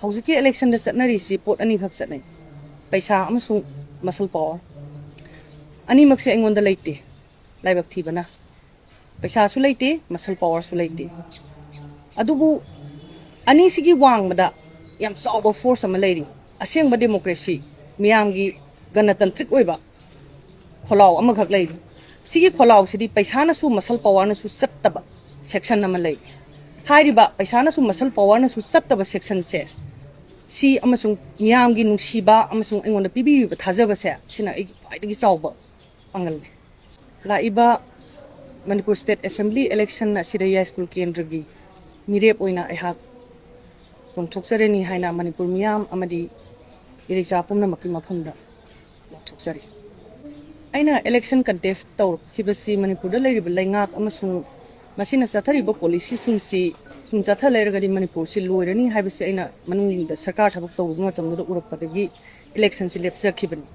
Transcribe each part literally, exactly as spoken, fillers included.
ꯍꯧꯖꯤꯛꯀꯤ ꯏꯂꯦꯛꯁꯟꯗ ꯆꯠꯅꯔꯤꯁꯤ ꯄꯣꯠ ꯑꯅꯤꯈꯛ ꯆꯠꯅꯩ, ꯄꯩꯁꯥ ꯑꯃꯁꯨꯡ ꯃꯁꯜ ꯄꯥꯋꯔ꯫ ꯑꯅꯤꯃꯛꯁꯦ ꯑꯩꯉꯣꯟꯗ ꯂꯩꯇꯦ, ꯂꯥꯏꯕꯛ ꯊꯤꯕꯅ꯫ ꯄꯩꯁꯥꯁꯨ ꯂꯩꯇꯦ, ꯃꯁꯜ ꯄꯥꯋꯔꯁꯨ ꯂꯩꯇꯦ꯫ ꯑꯗꯨꯕꯨ ꯑꯅꯤꯁꯤꯒꯤ ꯋꯥꯡꯃꯗ ꯌꯥꯝ ꯆꯥꯎꯕ ꯐꯣꯔꯁ ꯑꯃ ꯂꯩꯔꯤ, ꯑꯁꯦꯡꯕ ꯗꯦꯃꯣꯀ꯭ꯔꯦꯁꯤ, ꯃꯤꯌꯥꯝꯒꯤ ꯒꯅꯇꯟꯇ꯭ꯔꯤꯛ ꯑꯣꯏꯕ ꯈꯣꯜꯂꯥꯎ ꯑꯃꯈꯛ ꯂꯩꯔꯤ꯫ ꯁꯤꯒꯤ ꯈꯣꯜꯂꯥꯎꯁꯤꯗꯤ ꯄꯩꯁꯥꯅꯁꯨ ꯃꯁꯜ ꯄꯥꯋꯔꯅꯁꯨ ꯆꯠꯇꯕ ꯁꯦꯛꯁꯟ ꯑꯃ ꯂꯩ꯫ ꯍꯥꯏꯔꯤꯕ ꯄꯩꯁꯥꯅꯁꯨ ꯃꯁꯜ ꯄꯥꯋꯔꯅꯁꯨ ꯆꯠꯇꯕ ꯁꯦꯛꯁꯟꯁꯦ, ꯁꯤ ꯑꯃꯁꯨꯡ ꯃꯤꯌꯥꯝꯒꯤ ꯅꯨꯡꯁꯤꯕ ꯑꯃꯁꯨꯡ ꯑꯩꯉꯣꯟꯗ ꯄꯤꯕꯤꯔꯤꯕ ꯊꯥꯖꯕꯁꯦ, ꯁꯤꯅ ꯑꯩꯒꯤ ꯈ꯭ꯋꯥꯏꯗꯒꯤ ꯆꯥꯎꯕ ꯄꯥꯡꯒꯜꯅꯤ꯫ ꯂꯥꯛꯏꯕ ꯃꯅꯤꯄꯨꯔ ꯁ꯭ꯇꯦꯠ ꯑꯦꯁꯦꯝꯕ꯭ꯂꯤ ꯏꯂꯦꯛꯁꯟ ꯑꯁꯤꯗ ꯌꯥꯏꯁ꯭ꯀꯨꯜ ꯀꯦꯟꯗ꯭ꯔꯒꯤ ꯃꯤꯔꯦꯞ ꯑꯣꯏꯅ ꯑꯩꯍꯥꯛ ꯆꯣꯡꯊꯣꯛꯆꯔꯅꯤ ꯍꯥꯏꯅ ꯃꯅꯤꯄꯨꯔ ꯃꯤꯌꯥꯝ ꯑꯃꯗꯤ ꯏꯔꯩꯆꯥ ꯄꯨꯝꯅꯃꯛꯀꯤ ꯃꯐꯝꯗ ꯂꯥꯎꯊꯣꯛꯆꯔꯤ꯫ ꯑꯩꯅ ꯏꯂꯦꯛꯁꯟ ꯀꯟꯇꯦꯁ ꯇꯧꯔꯛꯈꯤꯕꯁꯤ ꯃꯅꯤꯄꯨꯔꯗ ꯂꯩꯔꯤꯕ ꯂꯩꯉꯥꯛ ꯑꯃꯁꯨꯡ ꯃꯁꯤꯅ ꯆꯠꯊꯔꯤꯕ ꯄꯣꯂꯤꯁꯤꯁꯤꯡꯁꯤ ꯁꯨꯝ ꯆꯠꯊ ꯂꯩꯔꯒꯗꯤ ꯃꯅꯤꯄꯨꯔꯁꯤ ꯂꯣꯏꯔꯅꯤ ꯍꯥꯏꯕꯁꯤ ꯑꯩꯅ ꯃꯅꯨꯡꯗ ꯁꯔꯀꯥꯔ ꯊꯕꯛ ꯇꯧꯔꯨꯕ ꯃꯇꯝꯗꯨꯗ ꯎꯔꯛꯄꯗꯒꯤ ꯏꯂꯦꯛꯁꯟꯁꯤ ꯂꯦꯞꯆꯈꯤꯕꯅꯤ꯫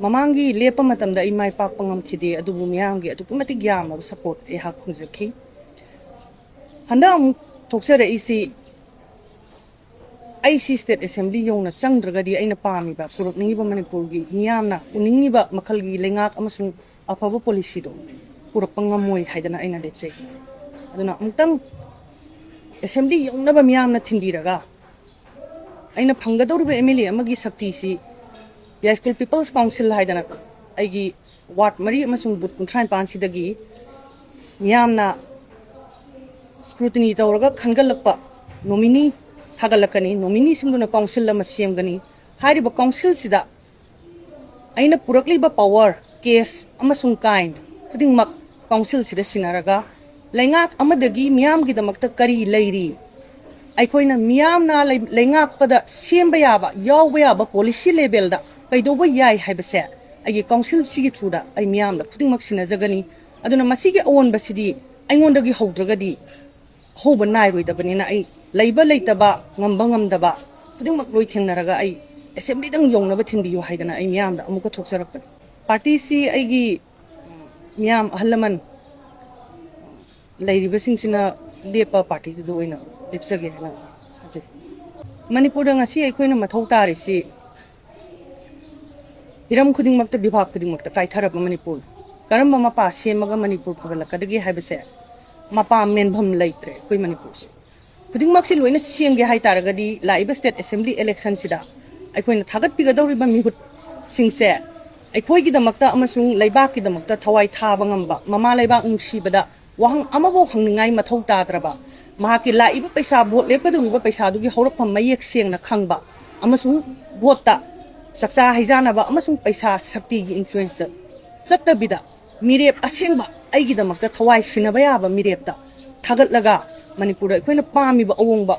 ꯃꯃꯥꯡꯒꯤ ꯂꯦꯞꯄ ꯃꯇꯝꯗ ꯑꯩ ꯃꯥꯏ ꯄꯥꯛꯄ ꯉꯝꯈꯤꯗꯦ, ꯑꯗꯨꯕꯨ ꯃꯤꯌꯥꯝꯒꯤ ꯑꯗꯨꯛꯀꯤ ꯃꯇꯤꯛ ꯌꯥꯝꯂꯕ ꯁꯄꯣꯔꯠ ꯑꯩꯍꯥꯛ ꯐꯪꯖꯈꯤ꯫ ꯍꯟꯗꯛ ꯑꯃꯨꯛ ꯊꯣꯛꯆꯔꯛꯏꯁꯤ ꯑꯩ ꯁꯤ ꯁ꯭ꯇꯦꯠ ꯑꯦꯁꯦꯝꯕ꯭ꯂꯤ ꯌꯧꯅ ꯆꯪꯗ꯭ꯔꯒꯗꯤ ꯑꯩꯅ ꯄꯥꯝꯃꯤꯕ, ꯄꯨꯔꯛꯅꯤꯡꯉꯤꯕ ꯃꯅꯤꯄꯨꯔꯒꯤ ꯃꯤꯌꯥꯝꯅ ꯎꯅꯤꯡꯉꯤꯕ ꯃꯈꯜꯒꯤ ꯂꯩꯉꯥꯛ ꯑꯃꯁꯨꯡ ꯑꯐꯕ ꯄꯣꯂꯤꯁꯤꯗꯣ ꯄꯨꯔꯛꯄ ꯉꯝꯃꯣꯏ ꯍꯥꯏꯗꯅ ꯑꯩꯅ ꯂꯦꯞꯆꯩ꯫ ꯑꯗꯨꯅ ꯑꯃꯨꯛꯇꯪ ꯑꯦꯁꯦꯝꯕ꯭ꯂꯤ ꯌꯧꯅꯕ ꯃꯤꯌꯥꯝꯅ ꯊꯤꯟꯕꯤꯔꯒ ꯑꯩꯅ ꯐꯪꯒꯗꯧꯔꯤꯕ ꯑꯦꯝ ꯑꯦꯜ ꯑꯦ ꯑꯃꯒꯤ ꯁꯛꯇꯤꯁꯤ ꯌꯥꯏꯁ꯭ꯀꯨꯜ ꯄꯤꯄꯜꯁ ꯀꯥꯎꯟꯁꯤꯜ ꯍꯥꯏꯗꯅ ꯑꯩꯒꯤ ꯋꯥꯔꯗ ꯃꯔꯤ ꯑꯃꯁꯨꯡ ꯕꯨꯊ ꯀꯨꯟꯊ꯭ꯔꯥ ꯅꯤꯄꯥꯟꯁꯤꯗꯒꯤ ꯃꯤꯌꯥꯝꯅ ꯁ꯭ꯀ꯭ꯔꯨꯇꯤꯅꯤ ꯇꯧꯔꯒ ꯈꯟꯒꯠꯂꯛꯄ ꯅꯣꯃꯤꯅꯤ ꯊꯥꯒꯠꯂꯛꯀꯅꯤ꯫ ꯅꯣꯃꯤꯅꯤꯁꯤꯡꯗꯨꯅ ꯀꯥꯎꯟꯁꯤꯜ ꯑꯃ ꯁꯦꯝꯒꯅꯤ꯫ ꯍꯥꯏꯔꯤꯕ ꯀꯥꯎꯟꯁꯤꯜꯁꯤꯗ ꯑꯩꯅ ꯄꯨꯔꯛꯂꯤꯕ ꯄꯥꯋꯔ, ꯀꯦꯁ ꯑꯃꯁꯨꯡ ꯀꯥꯏꯟ ꯈꯨꯗꯤꯡꯃꯛ ꯀꯥꯎꯟꯁꯤꯜꯁꯤꯗ ꯁꯤꯟꯅꯔꯒ ꯂꯩꯉꯥꯛ ꯑꯃꯗꯒꯤ ꯃꯤꯌꯥꯝꯒꯤꯗꯃꯛꯇ ꯀꯔꯤ ꯂꯩꯔꯤ, ꯑꯩꯈꯣꯏꯅ ꯃꯤꯌꯥꯝꯅ ꯂꯩ-, ꯂꯩꯉꯥꯛꯄꯗ ꯁꯦꯝꯕ ꯌꯥꯕ, ꯌꯥꯎꯕ ꯌꯥꯕ ꯄꯣꯂꯤꯁꯤ ꯂꯦꯚꯦꯜꯗ ꯀꯩꯗꯧꯕ ꯌꯥꯏ ꯍꯥꯏꯕꯁꯦ ꯑꯩꯒꯤ ꯀꯥꯎꯟꯁꯤꯜꯁꯤꯒꯤ ꯊ꯭ꯔꯨꯗ ꯑꯩ ꯃꯤꯌꯥꯝꯗ ꯈꯨꯗꯤꯡꯃꯛ ꯁꯤꯟꯅꯖꯒꯅꯤ꯫ ꯑꯗꯨꯅ ꯃꯁꯤꯒꯤ ꯑꯑꯣꯟꯕꯁꯤꯗꯤ ꯑꯩꯉꯣꯟꯗꯒꯤ ꯍꯧꯗ꯭ꯔꯒꯗꯤ ꯑꯍꯧꯕ ꯅꯥꯏꯔꯣꯏꯗꯕꯅꯤꯅ ꯑꯩ ꯂꯩꯕ ꯂꯩꯇꯕ, ꯉꯝꯕ ꯉꯝꯗꯕ ꯈꯨꯗꯤꯡꯃꯛ ꯂꯣꯏ ꯊꯦꯡꯅꯔꯒ ꯑꯩ ꯑꯦꯁꯦꯝꯕ꯭ꯂꯤꯗꯪ ꯌꯧꯅꯕ ꯊꯤꯟꯕꯤꯌꯨ ꯍꯥꯏꯗꯅ ꯑꯩ ꯃꯤꯌꯥꯝꯗ ꯑꯃꯨꯛꯀ ꯊꯣꯛꯆꯔꯛꯄꯅꯤ꯫ ꯄꯥꯔꯇꯤꯁꯤ ꯑꯩꯒꯤ ꯃꯤꯌꯥꯝ ꯑꯍꯜ ꯂꯃꯟ ꯂꯩꯔꯤꯕꯁꯤꯡꯁꯤꯅ ꯂꯦꯞꯄ ꯄꯥꯔꯇꯤꯗꯨꯗ ꯑꯣꯏꯅ ꯂꯦꯞꯆꯒꯦ ꯍꯥꯏꯅ ꯃꯅꯤꯄꯨꯔꯗ ꯉꯁꯤ ꯑꯩꯈꯣꯏꯅ ꯃꯊꯧ ꯇꯥꯔꯤꯁꯤ ꯍꯤꯔꯝ ꯈꯨꯗꯤꯡꯃꯛꯇ, ꯕꯤꯚꯥꯒ ꯈꯨꯗꯤꯡꯃꯛꯇ ꯀꯥꯏꯊꯔꯕ ꯃꯅꯤꯄꯨꯔ꯫ ꯀꯔꯝꯕ ꯃꯄꯥ ꯁꯦꯝꯃꯒ ꯃꯅꯤꯄꯨꯔ ꯐꯒꯠꯂꯛꯀꯗꯒꯦ ꯍꯥꯏꯕꯁꯦ ꯃꯄꯥ ꯃꯦꯟꯐꯝ ꯂꯩꯇ꯭ꯔꯦ ꯑꯩꯈꯣꯏ ꯃꯅꯤꯄꯨꯔꯁꯦ꯫ ꯈꯨꯗꯤꯡꯃꯛꯁꯤ ꯂꯣꯏꯅ ꯁꯦꯝꯒꯦ ꯍꯥꯏ ꯇꯥꯔꯒꯗꯤ ꯂꯥꯛꯏꯕ state assembly election ꯁꯤꯗ ꯑꯩꯈꯣꯏꯅ ꯊꯥꯒꯠꯄꯤꯒꯗꯧꯔꯤꯕ ꯃꯤꯍꯨꯠꯁꯤꯡꯁꯦ ꯑꯩꯈꯣꯏꯒꯤꯗꯃꯛꯇ ꯑꯃꯁꯨꯡ ꯂꯩꯕꯥꯛꯀꯤꯗꯃꯛꯇ ꯊꯋꯥꯏ ꯊꯥꯕ ꯉꯝꯕ, ꯃꯃꯥ ꯂꯩꯕꯥꯛ ꯅꯨꯡꯁꯤꯕꯗ ꯋꯥꯍꯪ ꯑꯃꯐꯥꯎ ꯍꯪꯅꯤꯡꯉꯥꯏ ꯃꯊꯧ ꯇꯥꯗ꯭ꯔꯕ, ꯃꯍꯥꯛꯀꯤ ꯂꯥꯛꯏꯕ ꯄꯩꯁꯥ, ꯚꯣꯠ ꯂꯦꯞꯀꯗꯧꯔꯤꯕ ꯄꯩꯁꯥꯗꯨꯒꯤ ꯍꯧꯔꯛꯐꯝ ꯃꯌꯦꯛ ꯁꯦꯡꯅ ꯈꯪꯕ ꯑꯃꯁꯨꯡ ꯚꯣꯠꯇ ꯆꯥꯛꯆꯥ ꯍꯩꯖꯥꯟꯅꯕ ꯑꯃꯁꯨꯡ ꯄꯩꯁꯥ ꯁꯛꯇꯤꯒꯤ influence ꯆꯠꯇꯕꯤꯗ ꯃꯤꯔꯦꯞ ꯑꯁꯦꯡꯕ, ꯑꯩꯒꯤꯗꯃꯛꯇ ꯊꯋꯥꯏ ꯁꯤꯟꯅꯕ ꯌꯥꯕ ꯃꯤꯔꯦꯞꯇ ꯊꯥꯒꯠꯂꯒ ꯃꯅꯤꯄꯨꯔꯗ ꯑꯩꯈꯣꯏꯅ ꯄꯥꯝꯃꯤꯕ ꯑꯑꯣꯡꯕ,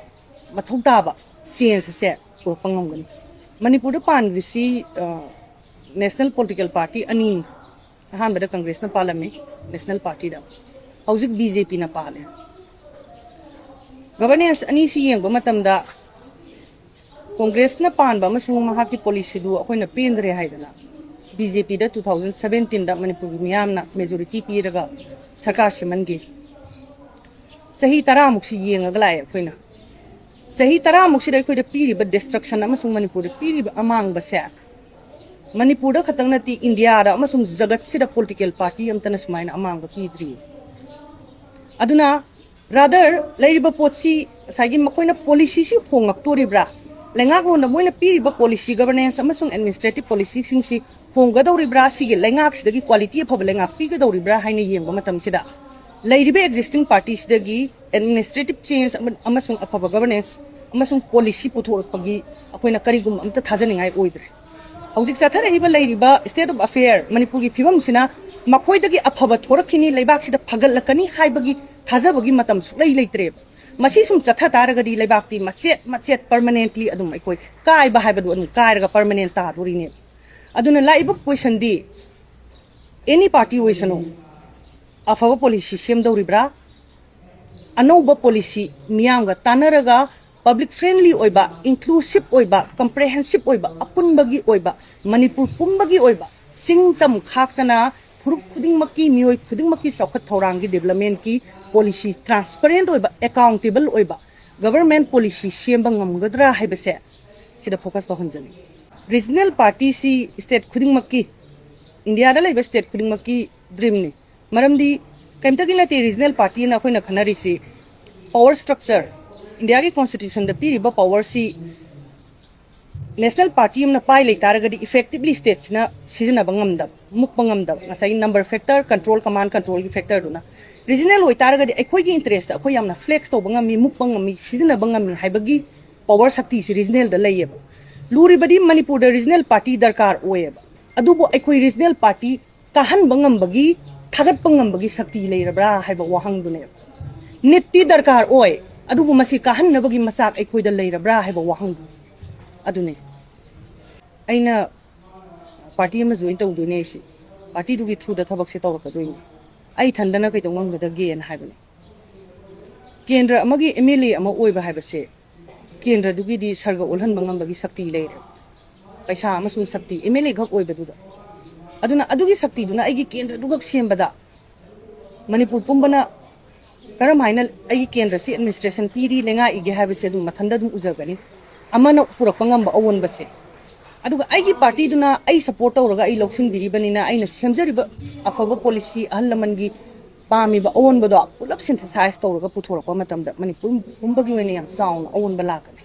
ꯃꯊꯧ ꯇꯥꯕ change ꯑꯁꯦ ꯄꯨꯔꯛꯄ ꯉꯝꯒꯅꯤ꯫ ꯃꯅꯤꯄꯨꯔꯗ ꯄꯥꯟꯈ꯭ꯔꯤꯁꯤ, ꯑ, national political party ꯑꯅꯤꯅꯤ꯫ ꯑꯍꯥꯟꯕꯗ Congress ꯅ ꯄꯥꯜꯂꯝꯃꯤ, national party ꯗ꯫ ꯍꯧꯖꯤꯛ B J P ꯅ ꯄꯥꯜꯂꯦ꯫ Governance ꯑꯅꯤꯁꯤ ꯌꯦꯡꯕ ꯃꯇꯝꯗ Congress ꯅ ꯄꯥꯟꯕ ꯑꯃꯁꯨꯡ ꯃꯍꯥꯛꯀꯤ policy ꯗꯨ ꯑꯩꯈꯣꯏꯅ ꯄꯦꯟꯗ꯭ꯔꯦ ꯍꯥꯏꯗꯅ B J P ꯗ two thousand seventeen ꯗ ꯃꯅꯤꯄꯨꯔꯒꯤ ꯃꯤꯌꯥꯝꯅ majority ꯄꯤꯔꯒ ꯁꯔꯀꯥꯔ ꯁꯦꯝꯍꯟꯈꯤ꯫ ꯆꯍꯤ ꯇꯔꯥꯃꯨꯛꯁꯤ ꯌꯦꯡꯉꯒ ꯂꯥꯛꯑꯦ ꯑꯩꯈꯣꯏꯅ꯫ ꯆꯍꯤ ꯇꯔꯥꯃꯨꯛꯁꯤꯗ ꯑꯩꯈꯣꯏꯗ ꯄꯤꯔꯤꯕ destruction ꯑꯃꯁꯨꯡ ꯃꯅꯤꯄꯨꯔꯗ ꯄꯤꯔꯤꯕ ꯑꯃꯥꯡꯕꯁꯦ ꯃꯅꯤꯄꯨꯔꯗ ꯈꯛꯇꯪ ꯅꯠꯇꯦ, ꯏꯟꯗꯤꯌꯥꯗ ꯑꯃꯁꯨꯡ ꯖꯒꯠꯁꯤꯗ political party ꯑꯝꯇꯅ ꯁꯨꯃꯥꯏꯅ ꯑꯃꯥꯡꯕ ꯄꯤꯗ꯭ꯔꯤ꯫ ꯑꯗꯨꯅ rather ꯂꯩꯔꯤꯕ ꯄꯣꯠꯁꯤ ꯉꯁꯥꯏꯒꯤ ꯃꯈꯣꯏꯅ policy ꯁꯤ ꯍꯣꯡꯉꯛꯇꯣꯔꯤꯕ꯭ꯔꯥ, ꯂꯩꯉꯥꯛꯂꯣꯟꯗ ꯃꯣꯏꯅ ꯄꯤꯔꯤꯕ policy, governance ꯑꯃꯁꯨꯡ administrative policy ꯁꯤꯡꯁꯤ ꯍꯣꯡꯒꯗꯧꯔꯤꯕ꯭ꯔꯥ, ꯁꯤꯒꯤ ꯂꯩꯉꯥꯛꯁꯤꯗꯒꯤ quality ꯑꯐꯕ ꯂꯩꯉꯥꯛ ꯄꯤꯒꯗꯧꯔꯤꯕ꯭ꯔꯥ ꯍꯥꯏꯅ ꯌꯦꯡꯕ ꯃꯇꯝꯁꯤꯗ ꯂꯩꯔꯤꯕ existing party ꯁꯤꯗꯒꯤ administrative change ꯑꯃ-, ꯑꯃꯁꯨꯡ ꯑꯐꯕ governance ꯑꯃꯁꯨꯡ policy ꯄꯨꯊꯣꯔꯛꯄꯒꯤ ꯑꯩꯈꯣꯏꯅ ꯀꯔꯤꯒꯨꯝꯕ ꯑꯝꯇ ꯊꯥꯖꯅꯤꯡꯉꯥꯏ ꯑꯣꯏꯗ꯭ꯔꯦ꯫ ꯍꯧꯖꯤꯛ ꯆꯠꯊꯔꯛꯏꯕ ꯂꯩꯔꯤꯕ state of affair ꯃꯅꯤꯄꯨꯔꯒꯤ ꯐꯤꯕꯝꯁꯤꯅ ꯃꯈꯣꯏꯗꯒꯤ ꯑꯐꯕ ꯊꯣꯔꯛꯈꯤꯅꯤ, ꯂꯩꯕꯥꯛꯁꯤꯗ ꯐꯒꯠꯂꯛꯀꯅꯤ ꯍꯥꯏꯕꯒꯤ ꯊꯥꯖꯕꯒꯤ ꯃꯇꯝ ꯁꯨꯛꯂꯩ ꯂꯩꯇ꯭ꯔꯦꯕ꯫ ꯃꯁꯤ ꯁꯨꯝ ꯆꯠꯊ ꯇꯥꯔꯒꯗꯤ ꯂꯩꯕꯥꯛꯇꯤ ꯃꯆꯦꯠ ꯃꯆꯦꯠ permanently ꯑꯗꯨꯝ ꯑꯩꯈꯣꯏ ꯀꯥꯏꯕ ꯍꯥꯏꯕꯗꯨ ꯑꯗꯨꯝ ꯀꯥꯏꯔꯒ permanent ꯇꯥꯗꯣꯔꯤꯅꯦꯕ꯫ ꯑꯗꯨꯅ ꯂꯥꯛꯏꯕ question ꯗꯤ any party ꯑꯣꯏꯁꯅꯨ, ꯑꯐꯕ policy ꯁꯦꯝꯗꯧꯔꯤꯕ꯭ꯔꯥ? ꯑꯅꯧꯕ policy ꯃꯤꯌꯥꯝꯒ ꯇꯥꯟꯅꯔꯒ public friendly ꯑꯣꯏꯕ, inclusive ꯑꯣꯏꯕ, comprehensive ꯑꯣꯏꯕ, ꯑꯄꯨꯟꯕꯒꯤ ꯑꯣꯏꯕ, ꯃꯅꯤꯄꯨꯔ ꯄꯨꯝꯕꯒꯤ ꯑꯣꯏꯕ, ꯆꯤꯡ ꯇꯝ ꯈꯥꯛꯇꯅ ꯐꯨꯔꯨꯞ ꯈꯨꯗꯤꯡꯃꯛꯀꯤ, ꯃꯤꯑꯣꯏ ꯈꯨꯗꯤꯡꯃꯛꯀꯤ ꯆꯥꯎꯈꯠ ꯊꯧꯔꯥꯡꯒꯤ development ꯀꯤ policy transparent ꯑꯣꯏꯕ, accountable ꯑꯣꯏꯕ, ꯒꯕꯔꯃꯦꯟ ꯄꯣꯂꯤꯁꯤ ꯁꯦꯝꯕ ꯉꯝꯒꯗ꯭ꯔꯥ ꯍꯥꯏꯕꯁꯦ ꯁꯤꯗ ꯐꯣꯀꯁ ꯇꯧꯍꯟꯖꯅꯤꯡꯉꯤ꯫ ꯔꯤꯖꯅꯦꯜ ꯄꯥꯔꯇꯤꯁꯤ ꯁ꯭ꯇꯦꯠ ꯈꯨꯗꯤꯡꯃꯛꯀꯤ, ꯏꯟꯗꯤꯌꯥꯗ ꯂꯩꯕ ꯁ꯭ꯇꯦꯠ ꯈꯨꯗꯤꯡꯃꯛꯀꯤ ꯗ꯭ꯔꯤꯝꯅꯤ꯫ ꯃꯔꯝꯗꯤ ꯀꯩꯝꯇꯒꯤ ꯅꯠꯇꯦ ꯔꯤꯖꯅꯦꯜ ꯄꯥꯔꯇꯤꯅ ꯑꯩꯈꯣꯏꯅ ꯈꯟꯅꯔꯤꯁꯤ꯫ ꯄꯋꯥꯔ ꯁ꯭ꯇ꯭ꯔꯛꯆꯔ, ꯏꯟꯗꯤꯌꯥꯒꯤ ꯀꯣꯟꯁꯇꯤꯇ꯭ꯌꯨꯁꯟꯗ ꯄꯤꯔꯤꯕ ꯄꯋꯥꯔꯁꯤ ꯅꯦꯁꯅꯦꯜ ꯄꯥꯔꯇꯤ ꯑꯃꯅ ꯄꯥꯏ ꯂꯩ ꯇꯥꯔꯒꯗꯤ ꯏꯐꯦꯛꯇꯤꯕꯂꯤ ꯁ꯭ꯇꯦꯠꯁꯤꯅ ꯁꯤꯖꯤꯟꯅꯕ ꯉꯝꯗꯕ, ꯃꯨꯛꯄ ꯉꯝꯗꯕ, ꯉꯁꯥꯏꯒꯤ ꯅꯝꯕꯔ ꯐꯦꯛꯇꯔ, ꯀꯟꯇ꯭ꯔꯣꯜ, ꯀꯃꯥꯟ ꯀꯟꯇ꯭ꯔꯣꯜꯒꯤ ꯐꯦꯛꯇꯔꯗꯨꯅ꯫ ꯔꯤꯖꯅꯦꯜ ꯑꯣꯏꯇꯥꯔꯒꯗꯤ ꯑꯩꯈꯣꯏꯒꯤ ꯏꯟꯇꯔꯦꯁꯇ ꯑꯩꯈꯣꯏ ꯌꯥꯝꯅ ꯐ꯭ꯂꯦꯛꯁ ꯇꯧꯕ ꯉꯝꯃꯤ, ꯃꯨꯛꯄ ꯉꯝꯃꯤ, ꯁꯤꯖꯤꯟꯅꯕ ꯉꯝꯃꯤ ꯍꯥꯏꯕꯒꯤ ꯄꯋꯥꯔ ꯁꯛꯇꯤꯁꯤ ꯔꯤꯖꯅꯦꯜꯗ ꯂꯩꯌꯦꯕ꯫ ꯂꯨꯔꯤꯕꯗꯤ ꯃꯅꯤꯄꯨꯔꯗ ꯔꯤꯖꯅꯦꯜ ꯄꯥꯔꯇꯤ ꯗꯔꯀꯥꯔ ꯑꯣꯏꯌꯦꯕ꯫ ꯑꯗꯨꯕꯨ ꯑꯩꯈꯣꯏ ꯔꯤꯖꯅꯦꯜ ꯄꯥꯔꯇꯤ ꯀꯥꯍꯟꯕ ꯉꯝꯕꯒꯤ, ꯊꯥꯒꯠꯄ ꯉꯝꯕꯒꯤ ꯁꯛꯇꯤ ꯂꯩꯔꯕ꯭ꯔꯥ ꯍꯥꯏꯕ ꯋꯥꯍꯪꯗꯨꯅꯦꯕ꯫ ꯅꯤꯠꯇꯤ ꯗꯔꯀꯥꯔ ꯑꯣꯏ, ꯑꯗꯨꯕꯨ ꯃꯁꯤ ꯀꯥꯍꯟꯅꯕꯒꯤ ꯃꯆꯥꯛ ꯑꯩꯈꯣꯏꯗ ꯂꯩꯔꯕ꯭ꯔꯥ ꯍꯥꯏꯕ ꯋꯥꯍꯪꯗꯨ ꯑꯗꯨꯅꯤ꯫ ꯑꯩꯅ ꯄꯥꯔꯇꯤ ꯑꯃ ꯖꯣꯏꯟ ꯇꯧꯗꯣꯏꯅꯦ ꯑꯩꯁꯤ, ꯄꯥꯔꯇꯤꯗꯨꯒꯤ ꯊ꯭ꯔꯨꯗ ꯊꯕꯛꯁꯦ ꯇꯧꯔꯛꯀꯗꯣꯏꯅꯤ꯫ ꯑꯩ ꯏꯊꯟꯗꯅ ꯀꯩꯗꯧ ꯉꯝꯒꯗꯒꯦꯅ ꯍꯥꯏꯕꯅꯦ꯫ ꯀꯦꯟꯗ꯭ꯔ ꯑꯃꯒꯤ ꯑꯦꯝ ꯑꯦꯜ ꯑꯦ ꯑꯃ ꯑꯣꯏꯕ ꯍꯥꯏꯕꯁꯦ ꯀꯦꯟꯗ꯭ꯔꯗꯨꯒꯤꯗꯤ ꯁꯔꯒ ꯑꯣꯜꯍꯟꯕ ꯉꯝꯕꯒꯤ ꯁꯛꯇꯤ ꯂꯩꯔꯦ꯫ ꯄꯩꯁꯥ ꯑꯃꯁꯨꯡ ꯁꯛꯇꯤ ꯑꯦꯝ ꯑꯦꯜ ꯑꯦ ꯈꯛ ꯑꯣꯏꯕꯗꯨꯗ꯫ ꯑꯗꯨꯅ ꯑꯗꯨꯒꯤ ꯁꯛꯇꯤꯗꯨꯅ ꯑꯩꯒꯤ ꯀꯦꯟꯗ꯭ꯔꯗꯨꯈꯛ ꯁꯦꯝꯕꯗ ꯃꯅꯤꯄꯨꯔ ꯄꯨꯝꯕꯅ ꯀꯔꯝ ꯍꯥꯏꯅ ꯑꯩꯒꯤ ꯀꯦꯟꯗ꯭ꯔꯁꯤ ꯑꯦꯗꯃꯤꯅꯤꯁꯇ꯭ꯔꯦꯁꯟ ꯄꯤꯔꯤ, ꯂꯩꯉꯥꯛꯏꯒꯦ ꯍꯥꯏꯕꯁꯦ ꯑꯗꯨꯝ ꯃꯊꯟꯇ ꯑꯗꯨꯝ ꯎꯖꯒꯅꯤ꯫ ꯑꯃꯅ ꯄꯨꯔꯛꯄ ꯉꯝꯕ ꯑꯑꯣꯟꯕꯁꯦ꯫ ꯑꯗꯨꯒ ꯑꯩꯒꯤ ꯄꯥꯔꯇꯤꯗꯨꯅ ꯑꯩ ꯁꯞꯄꯣꯔꯠ ꯇꯧꯔꯒ ꯑꯩ ꯂꯧꯁꯤꯟꯕꯤꯔꯤꯕꯅꯤꯅ ꯑꯩꯅ ꯁꯦꯝꯖꯔꯤꯕ ꯑꯐꯕ ꯄꯣꯂꯤꯁꯤ, ꯑꯍꯜ ꯂꯃꯟꯒꯤ ꯄꯥꯝꯃꯤꯕ ꯑꯑꯣꯟꯕꯗꯣ ꯄꯨꯂꯞ ꯁꯤꯟꯊꯦꯁꯥꯏꯁ ꯇꯧꯔꯒ ꯄꯨꯊꯣꯔꯛꯄ ꯃꯇꯝꯗ ꯃꯅꯤꯄꯨꯔ ꯄꯨꯝꯕꯒꯤ ꯑꯣꯏꯅ ꯌꯥꯝ ꯆꯥꯎꯅ ꯑꯑꯣꯟꯕ ꯂꯥꯛꯀꯅꯤ꯫